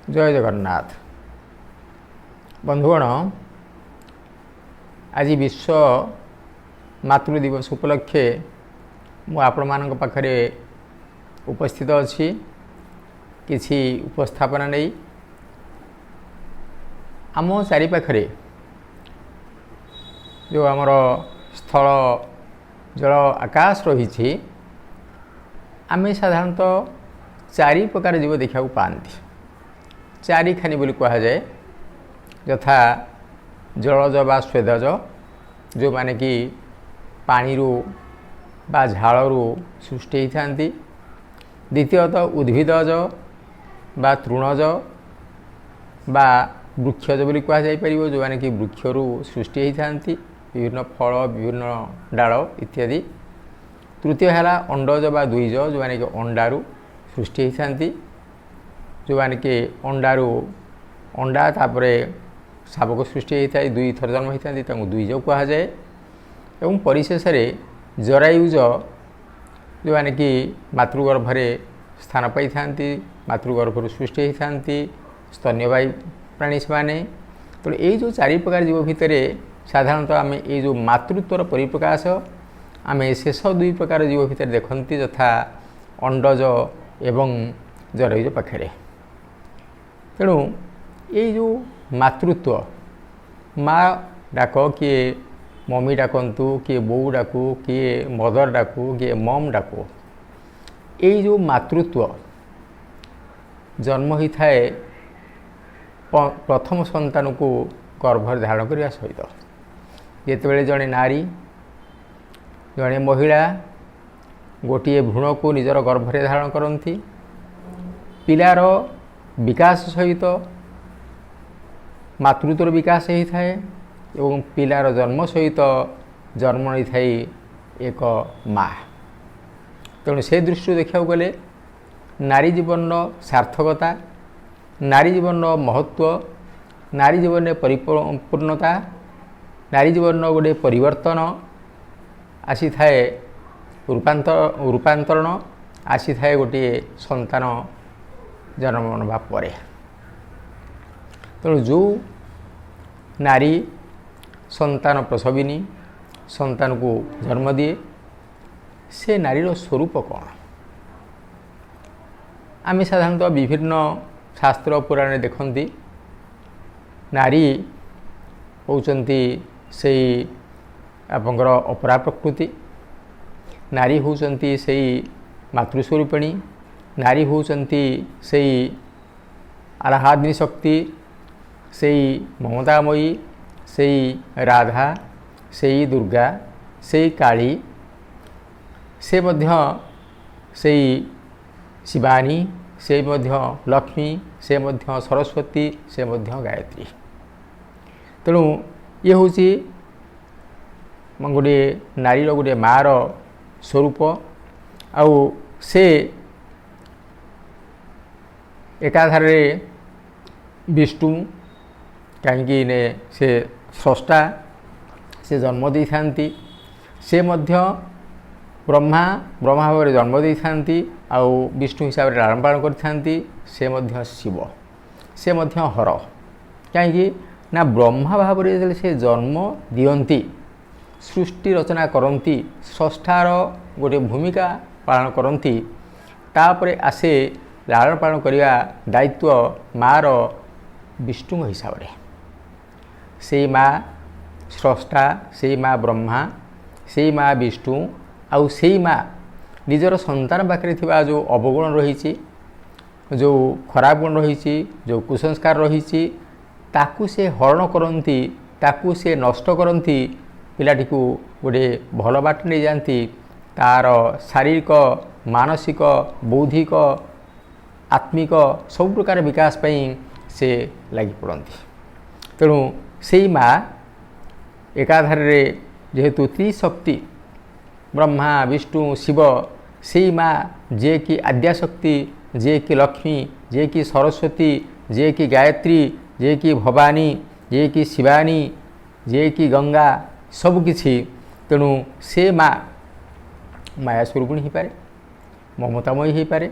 ଜୟ ଜଗନ୍ନାଥ ବନ୍ଧୁଗଣ। ଆଜି ବିଶ୍ୱ ମାତୃ ଦିବସ ଉପଲକ୍ଷେ ମୁଁ ଆପଣମାନଙ୍କ ପାଖରେ ଉପସ୍ଥିତ ଅଛି କିଛି ଉପସ୍ଥାପନା ନେଇ। ଆମ ଚାରିପାଖରେ ଯେଉଁ ଆମର ସ୍ଥଳ, ଜଳ, ଆକାଶ ରହିଛି, ଆମେ ସାଧାରଣତଃ ଚାରି ପ୍ରକାର ଜୀବ ଦେଖିବାକୁ ପାଆନ୍ତି। ଚାରିଖାନି ବୋଲି କୁହାଯାଏ, ଯଥା ଜଳଜ ବା ସ୍ୱେଦଜ, ଯେଉଁମାନେ କି ପାଣିରୁ ବା ଝାଳରୁ ସୃଷ୍ଟି ହୋଇଥାନ୍ତି। ଦ୍ୱିତୀୟତଃ ଉଦ୍ଭିଦଜ ବା ତୃଣଜ ବା ବୃକ୍ଷଜ ବୋଲି କୁହାଯାଇପାରିବ, ଯେଉଁମାନେ କି ବୃକ୍ଷରୁ ସୃଷ୍ଟି ହୋଇଥାନ୍ତି, ବିଭିନ୍ନ ଫଳ, ବିଭିନ୍ନ ଡାଳ ଇତ୍ୟାଦି। ତୃତୀୟ ହେଲା ଅଣ୍ଡଜ ବା ଦ୍ୱିଜ, ଯେଉଁମାନେ କି ଅଣ୍ଡାରୁ ସୃଷ୍ଟି ହୋଇଥାନ୍ତି, ଯେଉଁମାନେ କି ଅଣ୍ଡାରୁ ଅଣ୍ଡା ତାପରେ ଶାବକ ସୃଷ୍ଟି ହୋଇଥାଏ, ଦୁଇଥର ଜନ୍ମ ହୋଇଥାନ୍ତି, ତାଙ୍କୁ ଦ୍ୱିଜ କୁହାଯାଏ। ଏବଂ ପରିଶେଷରେ ଜରାୟୁଜ, ଯେଉଁମାନେ କି ମାତୃଗର୍ଭରେ ସ୍ଥାନ ପାଇଥାନ୍ତି, ମାତୃଗର୍ଭରୁ ସୃଷ୍ଟି ହୋଇଥାନ୍ତି, ସ୍ତନ୍ୟପାୟୀ ପ୍ରାଣୀ ସେମାନେ। ତେଣୁ ଏଇ ଯେଉଁ ଚାରି ପ୍ରକାର ଜୀବ ଭିତରେ ସାଧାରଣତଃ ଆମେ ଏଇ ଯେଉଁ ମାତୃତ୍ୱର ପରିପ୍ରକାଶ ଆମେ ଶେଷ ଦୁଇ ପ୍ରକାର ଜୀବ ଭିତରେ ଦେଖନ୍ତି, ଯଥା ଅଣ୍ଡଜ ଏବଂ ଜରାୟୁଜ ପାଖରେ। ତେଣୁ ଏଇ ଯେଉଁ ମାତୃତ୍ୱ, ମା ଡାକ, କିଏ ମମି ଡାକନ୍ତୁ, କିଏ ବୋଉ ଡାକୁ, କିଏ ମଦର ଡାକୁ, କିଏ ମମ୍ ଡାକୁ, ଏଇ ଯେଉଁ ମାତୃତ୍ୱ ଜନ୍ମ ହୋଇଥାଏ ପ୍ରଥମ ସନ୍ତାନକୁ ଗର୍ଭରେ ଧାରଣ କରିବା ସହିତ। ଯେତେବେଳେ ଜଣେ ନାରୀ, ଜଣେ ମହିଳା ଗୋଟିଏ ଭ୍ରୂଣକୁ ନିଜର ଗର୍ଭରେ ଧାରଣ କରନ୍ତି, ପିଲାର ବିକାଶ ସହିତ ମାତୃତ୍ୱର ବିକାଶ ହୋଇଥାଏ ଏବଂ ପିଲାର ଜନ୍ମ ସହିତ ଜନ୍ମ ନେଇଥାଏ ଏକ ମା। ତେଣୁ ସେ ଦୃଷ୍ଟିରୁ ଦେଖିବାକୁ ଗଲେ ନାରୀ ଜୀବନର ସାର୍ଥକତା, ନାରୀ ଜୀବନର ମହତ୍ତ୍ୱ, ନାରୀ ଜୀବନରେ ପରିପୂର୍ଣ୍ଣତା, ନାରୀ ଜୀବନର ଗୋଟିଏ ପରିବର୍ତ୍ତନ ଆସିଥାଏ, ରୂପାନ୍ତରଣ ଆସିଥାଏ ଗୋଟିଏ ସନ୍ତାନ ଜନ୍ମ ନେବା ପରେ। ତେଣୁ ଯେଉଁ ନାରୀ ସନ୍ତାନ ପ୍ରସବିନୀ, ସନ୍ତାନକୁ ଜନ୍ମ ଦିଏ, ସେ ନାରୀର ସ୍ୱରୂପ କ'ଣ? ଆମେ ସାଧାରଣତଃ ବିଭିନ୍ନ ଶାସ୍ତ୍ର ପୁରାଣରେ ଦେଖନ୍ତି, ନାରୀ ହେଉଛନ୍ତି ସେଇ ଆପଣଙ୍କର ଅପରା ପ୍ରକୃତି, ନାରୀ ହେଉଛନ୍ତି ସେଇ ମାତୃସ୍ୱରୂପିଣୀ, ନାରୀ ହେଉଛନ୍ତି ସେଇ ଆହ୍ଲାଦିନୀ ଶକ୍ତି, ସେଇ ମମତାମୟୀ, ସେଇ ରାଧା, ସେଇ ଦୁର୍ଗା, ସେଇ କାଳୀ, ସେ ମଧ୍ୟ ସେଇ ଶିବାନୀ, ସେ ମଧ୍ୟ ଲକ୍ଷ୍ମୀ, ସେ ମଧ୍ୟ ସରସ୍ୱତୀ, ସେ ମଧ୍ୟ ଗାୟତ୍ରୀ। ତେଣୁ ଇଏ ହେଉଛି ଗୋଟିଏ ନାରୀର, ଗୋଟିଏ ମାଆର ସ୍ୱରୂପ। ଆଉ ସେ ଏକାଧାରରେ ବିଷ୍ଣୁ, କାହିଁକି ନେ ସେ ସ୍ରଷ୍ଟା, ସେ ଜନ୍ମ ଦେଇଥାନ୍ତି। ସେ ମଧ୍ୟ ବ୍ରହ୍ମା, ବ୍ରହ୍ମା ଭାବରେ ଜନ୍ମ ଦେଇଥାନ୍ତି ଆଉ ବିଷ୍ଣୁ ହିସାବରେ ଲାଳନ ପାଳନ କରିଥାନ୍ତି। ସେ ମଧ୍ୟ ଶିବ, ସେ ମଧ୍ୟ ହର। କାହିଁକି ନା ବ୍ରହ୍ମା ଭାବରେ ଯେତେବେଳେ ସେ ଜନ୍ମ ଦିଅନ୍ତି, ସୃଷ୍ଟି ରଚନା କରନ୍ତି, ସ୍ରଷ୍ଟାର ଗୋଟିଏ ଭୂମିକା ପାଳନ କରନ୍ତି, ତାପରେ ଆସେ ଲାଳନ ପାଳନ କରିବା ଦାୟିତ୍ୱ ମାଆର ବିଷ୍ଣୁଙ୍କ ହିସାବରେ। ସେଇ ମା ସ୍ରଷ୍ଟା, ସେଇ ମା ବ୍ରହ୍ମା, ସେଇ ମା ବିଷ୍ଣୁ, ଆଉ ସେଇ ମା ନିଜର ସନ୍ତାନ ପାଖରେ ଥିବା ଯେଉଁ ଅବଗୁଣ ରହିଛି, ଯେଉଁ ଖରାପ ଗୁଣ ରହିଛି, ଯେଉଁ କୁସଂସ୍କାର ରହିଛି, ତାକୁ ସେ ହରଣ କରନ୍ତି, ତାକୁ ସେ ନଷ୍ଟ କରନ୍ତି, ପିଲାଟିକୁ ଗୋଟିଏ ଭଲ ବାଟ ନେଇଯାଆନ୍ତି। ତା'ର ଶାରୀରିକ, ମାନସିକ, ବୌଦ୍ଧିକ, ଆତ୍ମିକ ସବୁ ପ୍ରକାର ବିକାଶ ପାଇଁ ସେ ଲାଗି ପଡ଼ନ୍ତି। ତେଣୁ ସେଇ ମା ଏକାଧାରରେ ଯେହେତୁ ତ୍ରିଶକ୍ତି, ବ୍ରହ୍ମା, ବିଷ୍ଣୁ, ଶିବ, ସେଇ ମା ଯିଏକି ଆଦ୍ୟାଶକ୍ତି, ଯିଏକି ଲକ୍ଷ୍ମୀ, ଯିଏକି ସରସ୍ୱତୀ, ଯିଏକି ଗାୟତ୍ରୀ, ଯିଏକି ଭବାନୀ, ଯିଏକି ଶିବାନୀ, ଯିଏକି ଗଙ୍ଗା, ସବୁକିଛି। ତେଣୁ ସେ ମା ମାୟା ସ୍ୱରୂପିଣୀ ହେଇପାରେ, ମମତାମୟୀ ହେଇପାରେ,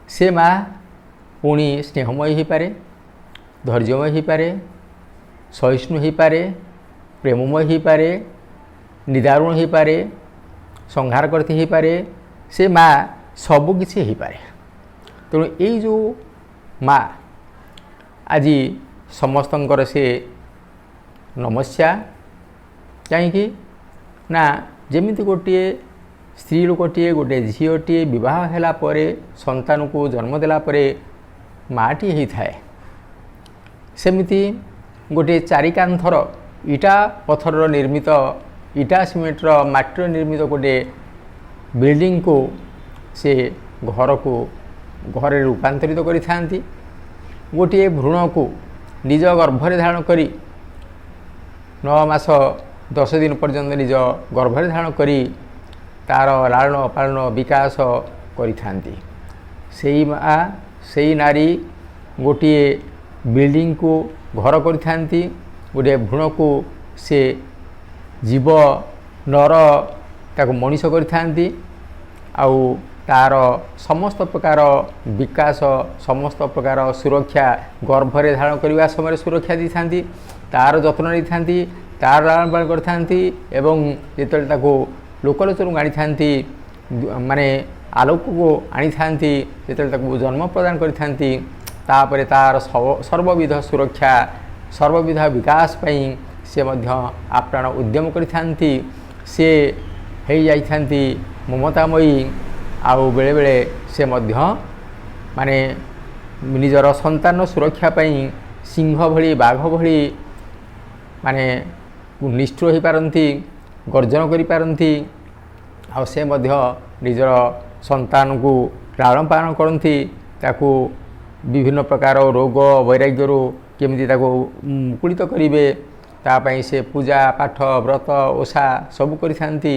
ସେ ମା ପୁଣି ସ୍ନେହମୟୀ ହୋଇପାରେ, ଧୈର୍ଯ୍ୟମୟ ହୋଇପାରେ, ସହିଷ୍ଣୁ ହୋଇପାରେ, ପ୍ରେମମୟ ହୋଇପାରେ, ନିଦାରୁଣ ହୋଇପାରେ, ସଂହାରକର୍ତ୍ତୀ ହୋଇପାରେ। ସେ ମା ସବୁକିଛି ହୋଇପାରେ। ତେଣୁ ଏଇ ଯେଉଁ ମା ଆଜି ସମସ୍ତଙ୍କର ସେ ନମସ୍ୟା। କାହିଁକି ନା ଯେମିତି ଗୋଟିଏ ସ୍ତ୍ରୀ ଲୋକଟିଏ, ଗୋଟିଏ ଝିଅଟିଏ ବିବାହ ହେଲା ପରେ ସନ୍ତାନକୁ ଜନ୍ମ ଦେଲା ପରେ ମାଆଟି ହେଇଥାଏ, ସେମିତି ଗୋଟିଏ ଚାରିକାନ୍ଥର ଇଟା ପଥରର ନିର୍ମିତ, ଇଟା ସିମେଣ୍ଟର ମାଟିର ନିର୍ମିତ ଗୋଟିଏ ବିଲ୍ଡିଂକୁ ସେ ଘରକୁ ଘରେ ରୂପାନ୍ତରିତ କରିଥାନ୍ତି। ଗୋଟିଏ ଭ୍ରୂଣକୁ ନିଜ ଗର୍ଭରେ ଧାରଣ କରି 9 ମାସ 10 ଦିନ ପର୍ଯ୍ୟନ୍ତ ନିଜ ଗର୍ଭରେ ଧାରଣ କରି ତା'ର ଲାଳନ ପାଳନ ବିକାଶ କରିଥାନ୍ତି। ସେଇ ମା, ସେଇ ନାରୀ ଗୋଟିଏ ବିଲ୍ଡିଂକୁ ଘର କରିଥାନ୍ତି। ଗୋଟିଏ ଭ୍ରୂଣକୁ ସେ ଜୀବ ନର ତାକୁ ମଣିଷ କରିଥାନ୍ତି ଆଉ ତା'ର ସମସ୍ତ ପ୍ରକାର ବିକାଶ, ସମସ୍ତ ପ୍ରକାର ସୁରକ୍ଷା, ଗର୍ଭରେ ଧାରଣ କରିବା ସମୟରେ ସୁରକ୍ଷା ଦେଇଥାନ୍ତି, ତା'ର ଯତ୍ନ ନେଇଥାନ୍ତି, ତା'ର ଲାଳନ ପାଳନ କରିଥାନ୍ତି ଏବଂ ଯେତେବେଳେ ତାକୁ ଲୋକଲୋଚନକୁ ଆଣିଥାନ୍ତି, ମାନେ ଆଲୋକକୁ ଆଣିଥାନ୍ତି, ଯେତେବେଳେ ତାକୁ ଜନ୍ମ ପ୍ରଦାନ କରିଥାନ୍ତି, ତାପରେ ତା'ର ସର୍ବବିଧ ସୁରକ୍ଷା, ସର୍ବବିଧ ବିକାଶ ପାଇଁ ସେ ମଧ୍ୟ ଆପ୍ରାଣ ଉଦ୍ୟମ କରିଥାନ୍ତି। ସେ ହେଇଯାଇଥାନ୍ତି ମମତାମୟୀ ଆଉ ବେଳେବେଳେ ସେ ମଧ୍ୟ ମାନେ ନିଜର ସନ୍ତାନ ସୁରକ୍ଷା ପାଇଁ ସିଂହ ଭଳି, ବାଘ ଭଳି ମାନେ ନିଷ୍ଠୁର ହୋଇପାରନ୍ତି, ଗର୍ଜନ କରିପାରନ୍ତି। ଆଉ ସେ ମଧ୍ୟ ନିଜର ସନ୍ତାନକୁ ଲାଳନ ପାଳନ କରନ୍ତି, ତାକୁ ବିଭିନ୍ନ ପ୍ରକାର ରୋଗ ବୈରାଗ୍ୟରୁ କେମିତି ତାକୁ ମୁକୁଳିତ କରିବେ ତା ପାଇଁ ସେ ପୂଜା ପାଠ, ବ୍ରତ ଓଷା ସବୁ କରିଥାନ୍ତି।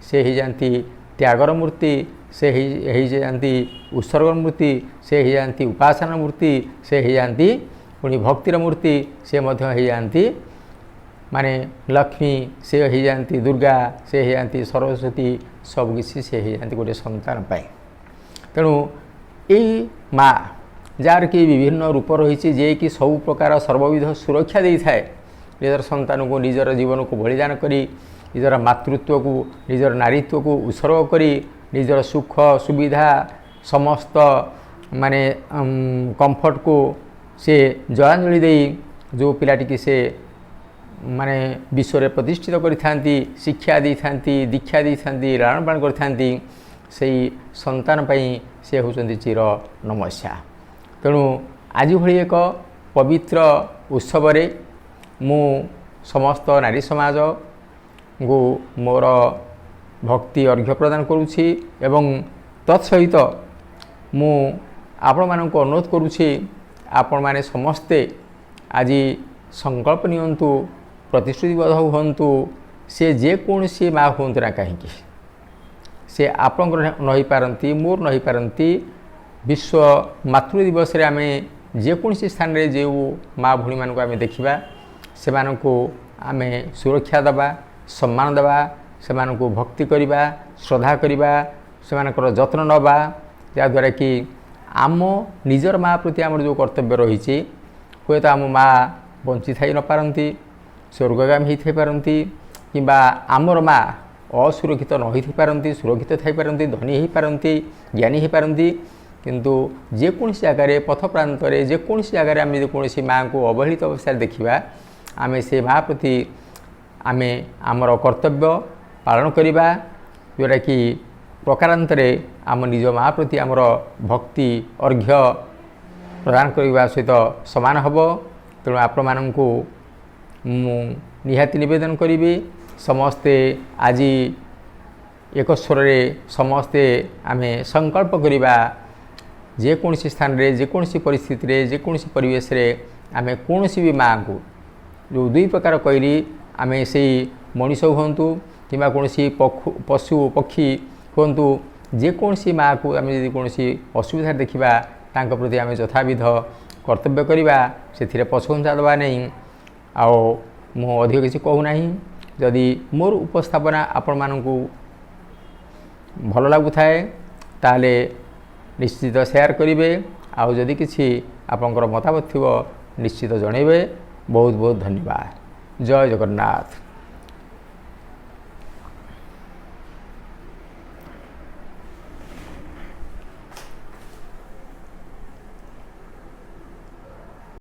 ସେ ହେଇଯାନ୍ତି ତ୍ୟାଗର ମୂର୍ତ୍ତି, ସେ ହେଇଯାଆନ୍ତି ଉତ୍ସର୍ଗର ମୂର୍ତ୍ତି, ସେ ହେଇଯାଆନ୍ତି ଉପାସନା ମୂର୍ତ୍ତି, ସେ ହେଇଯାଆନ୍ତି ପୁଣି ଭକ୍ତିର ମୂର୍ତ୍ତି, ସେ ମଧ୍ୟ ହେଇଯାଆନ୍ତି ମାନେ ଲକ୍ଷ୍ମୀ, ସେ ହେଇଯାଆନ୍ତି ଦୁର୍ଗା, ସେ ହେଇଯାଆନ୍ତି ସରସ୍ୱତୀ, ସବୁକିଛି ସେ ହେଇଯାଆନ୍ତି ଗୋଟିଏ ସନ୍ତାନ ପାଇଁ। ତେଣୁ ଏଇ ମା ଯାହାର କି ବିଭିନ୍ନ ରୂପ ରହିଛି, ଯିଏକି ସବୁ ପ୍ରକାର ସର୍ବବିଧ ସୁରକ୍ଷା ଦେଇଥାଏ ନିଜର ସନ୍ତାନକୁ, ନିଜର ଜୀବନକୁ ବଳିଦାନ କରି, ନିଜର ମାତୃତ୍ୱକୁ, ନିଜର ନାରୀତ୍ୱକୁ ଉତ୍ସର୍ଗ କରି, ନିଜର ସୁଖ ସୁବିଧା ସମସ୍ତ ମାନେ କମ୍ଫର୍ଟକୁ ସେ ଜଳାଞ୍ଜଳି ଦେଇ ଯେଉଁ ପିଲାଟିକି ସେ ମାନେ ବିଶ୍ୱରେ ପ୍ରତିଷ୍ଠିତ କରିଥାନ୍ତି, ଶିକ୍ଷା ଦେଇଥାନ୍ତି, ଦୀକ୍ଷା ଦେଇଥାନ୍ତି, ଲାଳନ ପାଳନ କରିଥାନ୍ତି, ସେଇ ସନ୍ତାନ ପାଇଁ ସେ ହେଉଛନ୍ତି ଚିର ନମସ୍ୟା। ତେଣୁ ଆଜି ଭଳି ଏକ ପବିତ୍ର ଉତ୍ସବରେ ମୁଁ ସମସ୍ତ ନାରୀ ସମାଜକୁ ମୋର ଭକ୍ତି ଅର୍ଘ୍ୟ ପ୍ରଦାନ କରୁଛି ଏବଂ ତତ୍ସହିତ ମୁଁ ଆପଣମାନଙ୍କୁ ଅନୁରୋଧ କରୁଛି, ଆପଣମାନେ ସମସ୍ତେ ଆଜି ସଂକଳ୍ପ ନିଅନ୍ତୁ, ପ୍ରତିଶ୍ରୁତିବଦ୍ଧ ହୁଅନ୍ତୁ। ସେ ଯେକୌଣସି ମା ହୁଅନ୍ତୁ ନା କାହିଁକି, ସେ ଆପଣଙ୍କର ନ ହେଇପାରନ୍ତି, ମୋର ନ ହେଇପାରନ୍ତି, ବିଶ୍ୱ ମାତୃ ଦିବସରେ ଆମେ ଯେକୌଣସି ସ୍ଥାନରେ ଯେଉଁ ମା ଭଉଣୀମାନଙ୍କୁ ଆମେ ଦେଖିବା, ସେମାନଙ୍କୁ ଆମେ ସୁରକ୍ଷା ଦେବା, ସମ୍ମାନ ଦେବା, ସେମାନଙ୍କୁ ଭକ୍ତି କରିବା, ଶ୍ରଦ୍ଧା କରିବା, ସେମାନଙ୍କର ଯତ୍ନ ନେବା, ଯାହାଦ୍ୱାରା କି ଆମ ନିଜର ମା ପ୍ରତି ଆମର ଯେଉଁ କର୍ତ୍ତବ୍ୟ ରହିଛି, ହୁଏତ ଆମ ମା ବଞ୍ଚିଥାଇ ନପାରନ୍ତି, ସ୍ୱର୍ଗଗାମୀ ହେଇଥାଇପାରନ୍ତି, କିମ୍ବା ଆମର ମା ଅସୁରକ୍ଷିତ ନ ହୋଇଥାଇପାରନ୍ତି, ସୁରକ୍ଷିତ ଥାଇପାରନ୍ତି, ଧନୀ ହେଇପାରନ୍ତି, ଜ୍ଞାନୀ ହେଇପାରନ୍ତି, କିନ୍ତୁ ଯେକୌଣସି ଜାଗାରେ, ପଥ ପ୍ରାନ୍ତରେ, ଯେକୌଣସି ଜାଗାରେ ଆମେ ଯଦି କୌଣସି ମାଆଙ୍କୁ ଅବହେଳିତ ଅବସ୍ଥାରେ ଦେଖିବା, ଆମେ ସେ ମା ପ୍ରତି ଆମେ ଆମର କର୍ତ୍ତବ୍ୟ ପାଳନ କରିବା, ଯେଉଁଟାକି ପ୍ରକାରାନ୍ତରେ ଆମ ନିଜ ମା ପ୍ରତି ଆମର ଭକ୍ତି ଅର୍ଘ୍ୟ ପ୍ରଦାନ କରିବା ସହିତ ସମାନ ହେବ। ତେଣୁ ଆପଣମାନଙ୍କୁ ମୁଁ ନିହାତି ନିବେଦନ କରିବି, ସମସ୍ତେ ଆଜି ଏକ ସ୍ୱରରେ ସମସ୍ତେ ଆମେ ସଂକଳ୍ପ କରିବା, ଯେକୌଣସି ସ୍ଥାନରେ, ଯେକୌଣସି ପରିସ୍ଥିତିରେ, ଯେକୌଣସି ପରିବେଶରେ ଆମେ କୌଣସି ବି ମାଆଙ୍କୁ, ଯେଉଁ ଦୁଇ ପ୍ରକାର କହିଲି, ଆମେ ସେଇ ମଣିଷ ହୁଅନ୍ତୁ କିମ୍ବା କୌଣସି ପଶୁ ପକ୍ଷୀ ହୁଅନ୍ତୁ, ଯେକୌଣସି ମାଆକୁ ଆମେ ଯଦି କୌଣସି ଅସୁବିଧାରେ ଦେଖିବା, ତାଙ୍କ ପ୍ରତି ଆମେ ଯଥାବିଧ କର୍ତ୍ତବ୍ୟ କରିବା, ସେଥିରେ ପଛଘୁଞ୍ଚା ଦେବା ନାହିଁ। ଆଉ ମୁଁ ଅଧିକ କିଛି କହୁନାହିଁ। ଯଦି ମୋର ଉପସ୍ଥାପନା ଆପଣମାନଙ୍କୁ ଭଲ ଲାଗୁଥାଏ, ତାହେଲେ ନିଶ୍ଚିତ ସେୟାର କରିବେ। ଆଉ ଯଦି କିଛି ଆପଣଙ୍କର ମତାମତ ଥିବ, ନିଶ୍ଚିତ ଜଣାଇବେ। ବହୁତ ବହୁତ ଧନ୍ୟବାଦ। ଜୟ ଜଗନ୍ନାଥ।